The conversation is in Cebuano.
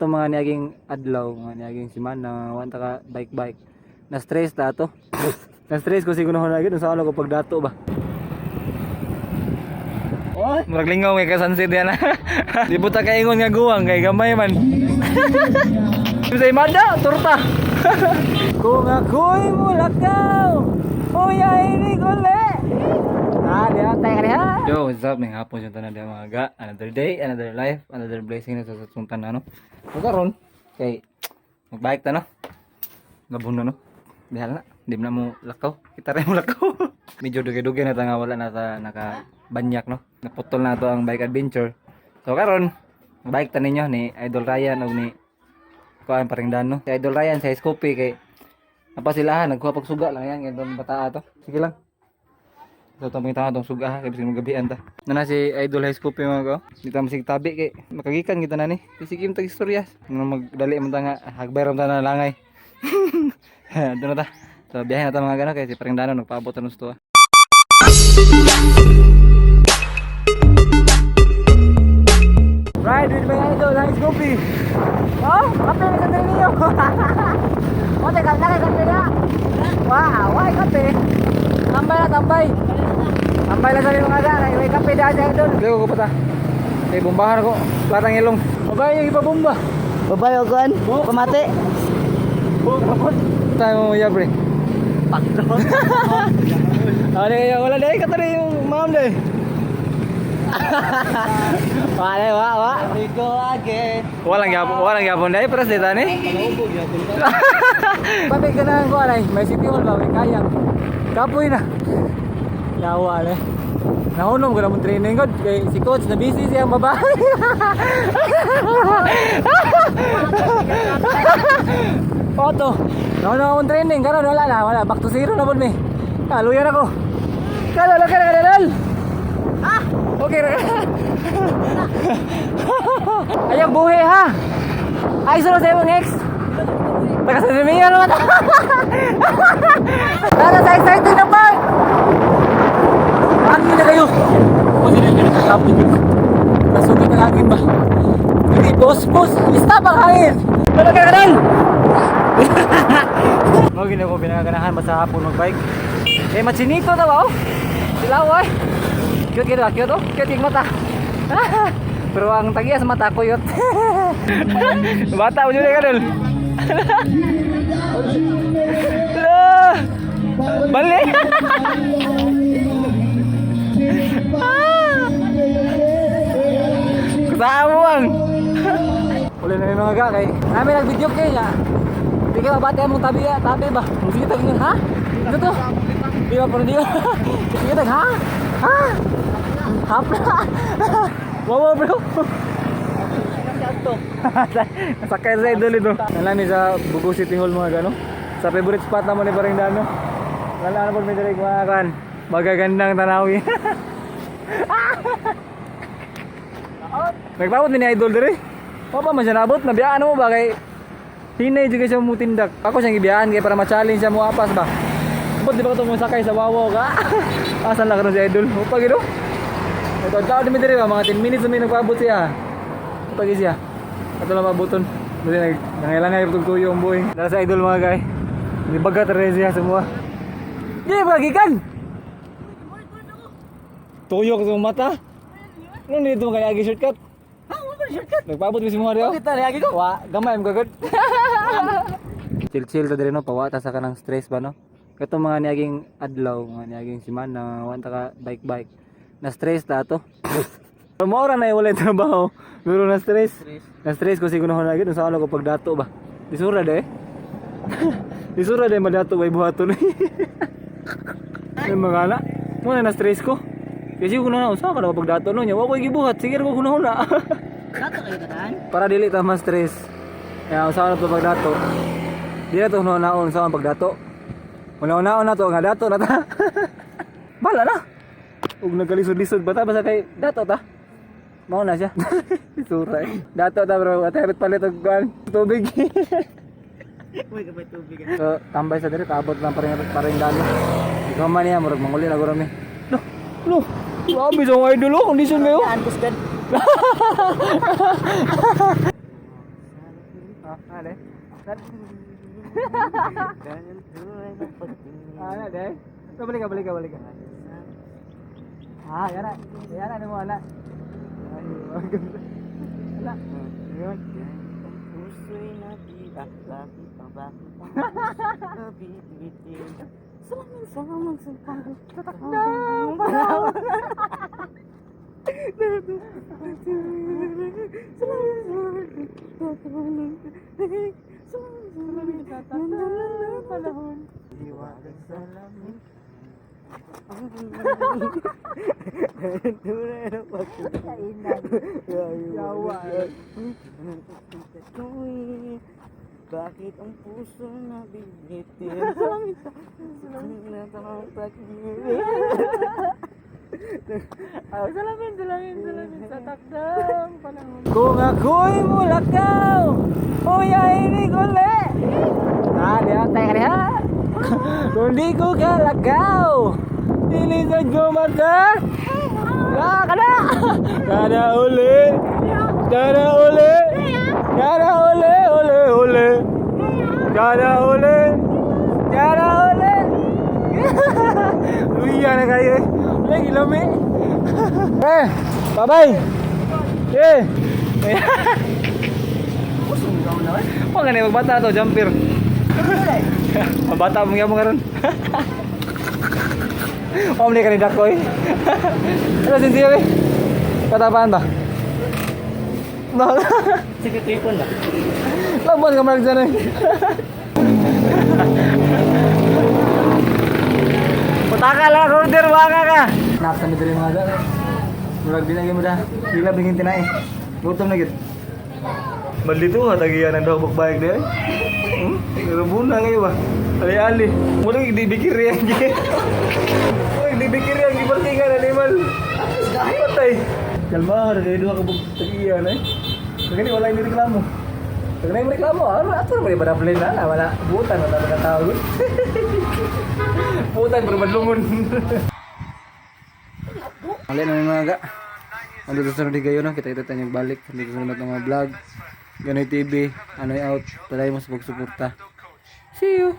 Katong mga niaging adlaw, mga niaging semana, wa ta ka bike bike. Na stress ta ato. Na stress ko siguro na gyud unsa ko pagdato ba. Oh, murag lingaw kay ka sunset yan. Di po ta kaingon nga guwang kay gamay man. Sa imada, torta. Kung ako'y mulakaw, uy ay ni kule. Ah, di tayo kare ha. Yo, what's up? May hapon yung tanan diha mga ga. Another day, another life, another blessing na sa satong tanan no. So karon kay magbike ta no. Gabon na no. Dihala na. Di na mo lakaw. Kita rin mo lakaw. Medyo dugay-dugay na ta nga wala na ta naka banyak no. Naputol na to ang bike adventure. So karon, bike ta ninyo ni Idol Ryan og ni kuan paring dano. Si Idol Ryan sa Scoopy kay napasilahan nagkuha pag suga lang yan itong bata ato. Sige lang. So itong pangitama itong suga ha, kay bisag magabian ta. Nana si Idol High Scoopy mga ko. Dito masig tabi kay makagikan kita na ni. Sige tag istorya. Nga magdali man ta nga hagbay ra man ta na langay. Doon na ta. So biyahe na ta mga gano kay si paring dano nagpaabot na gusto. Ride with my idol, High Scoopy. Oh, kape na kape niyo. O, teka, laki kape na. Wow, why kape? Tambay na, tambay. Tambay lang sa mga gana. May kape dahil sa idol. Lego ko pa ta. Kay bombahan ako. Platang ilong. Babae yung ipabomba. Babae o kuan? Pamate. Kapot. Tayo mo ya, pre. Pakro. Ano kaya wala dahil katari yung ma'am dahil. Wala, wa, wa. We go again. Walang yapon dahil peres dito ni. Panubog yapon ka. Pabig ka na ko alay, may city hall ba, may kayang. Kapoy na. Yawa ale. Nahunom ko na mong training god kay si coach na busy siyang babae. Oto. Nahunom akong training karon wala na, wala back to zero na pud mi. Kaluyan ako. Kala kala kala kala. Ah, okay ra. Ayaw buhi ha. Ay sunod sa imong ex. Taga sa Mia naman. Tara sa excited na park. Angin na kayo. O sila yung nakakapit. Nasugat ang hangin ba? Hindi, boss, boss. Stop ang hangin. Wala ka kanal. Mo gina ko pinagaganahan basta hapon magbike. Eh machinito na ba oh? Sila oy. Cute kito, cute oh. Cute yung mata. Pero ang tagiya sa mata kuyot. Bata mo jud ka dul. Lah. Balik. Kasama mo ang. Uli na yung mga ga kay. Namin nag-video kay niya. Di ka mabati among tabi ya, tabi ba? Sige tag ha? Ano to? Di ba pero di ba? Sige tag ha? Ha? Hapla. Wow bro. Sakay sa idol ito. Nalami sa Bugo City Hall mga gano. Sa favorite spot naman ni Paring Dano. Wala na po may direct mga kan. Magagandang tanawin. Nagpabot ni idol diri. Pa pa man siya nabot, nabiyaan mo ba kay hinay jud kay siya mutindak. Ako siyang gibiyaan kay para ma-challenge siya mo apas ba. Bot di ba ka mo sakay sa wawaw ka? Asan lang karon si idol? Upa gid oh. Ito tao di mi diri ba mga 10 minutes na mi nagpaabot siya. Upa gid siya. Ato lang pabuton. Buti nag nangailangan yung tuyo ang buhing. Dara sa idol mga guy. Di bagat rin siya semua. Di ba gikan? Tuyok sa mata. Ano dito kaya agi shortcut? Ha, wala ba shortcut? Nagpaabot mi sa mga diyo. Kita lagi ko. Wa, gamay mo gagod. Chill chill ta diri no, pawa ta sa kanang stress ba no. Katong mga niaging adlaw, mga niaging semana, wa ta ka bike bike. Na stress ta ato. Pero mao ra na wala trabaho. Pero na stress. Na stress ko siguro na gyud unsa ko pagdato ba. Disura de. Disura de madato bay buhaton. Ay mga ana, mo na na stress ko. Kasi ko na unsa ka na pagdato no nya, wa ko gibuhat, sige ko hunahuna. Dato kayo tanan. Para dili ta ma-stress. Kaya unsa na to pagdato. Di na to hunaon sa pagdato. Una-unaon na to nga dato na ta. Bala na. Ug nagkalisod-lisod ba ta basta kay dato ta. Mao na siya. Sura eh. Dato ta bro, ate harit palit og kuan tubig. Uy, kapay tubig. So, tambay sa diri paabot lang paring paring dano. Ikaw man niya murag manguli na guro mi. Lo, lo. Grabe sa mga idol oh, condition kayo. Anbus gad. Ah, ano? Ganyan tunay na pagtingin. Ano, de? So, balik ka, balik ka, balik ka. Ah, yan na. Yan na, ano mo, ana. Ay, wag. Ala. Yun. Ang puso'y nabiak, bakit pa, bakit ang puso'y nabibitin? Salamin, salamin, salamin, Tatakdang panahon. Tatakdang panahon. Liwagan salamin. Tunay na pagtingin. Yawa. Bakit ang puso nabibitin? Salamin, salamin, salamin, pag-ibig. Ah, salamin, salamin, salamin sa takdang panahon. Kung ako'y mulakaw, uy, ay ni uli. Ah, di ba tayo ha? Kung di ko kalakaw, ilisod ko mata. Ah, kana! Kana uli! Kana uli! Kana uli, uli, uli! Kana uli! Kana uli! Luya na kayo eh. Lagi lami. Eh, bye-bye. Eh. Wag na magbata to, jumper. Mabata mo gyapon karon. Omni ka ni Dakoy. Ano sinsiyo eh? Katapaan ba? No. Sige, tripon ba? Laban ka marag dyan eh. Putaka lang, order, waka ka! Napsan na dali mga dyan. Murag din mo da. Hila bingin tinai. Gutom na gid. Maldito nga tagiyan ang daw bike din. Rubuna kayo ba? Ali-ali. Mula di bikir yan. Mula di bikir yan giparkingan animal. Patay. Kalma, kay duha ka bug tagiyan eh. Kagani wala yung reklamo. Kagani mo reklamo, ano ato mo ba na na wala butan wala ka tawag. Butan pero madlungon. Alin na mga ga. Nandito sa gayon no, kita kita tayong balik. Nandito sa ng mga vlog. Ganoy TV, Anoy out. Talay mo sa pagsuporta. See you.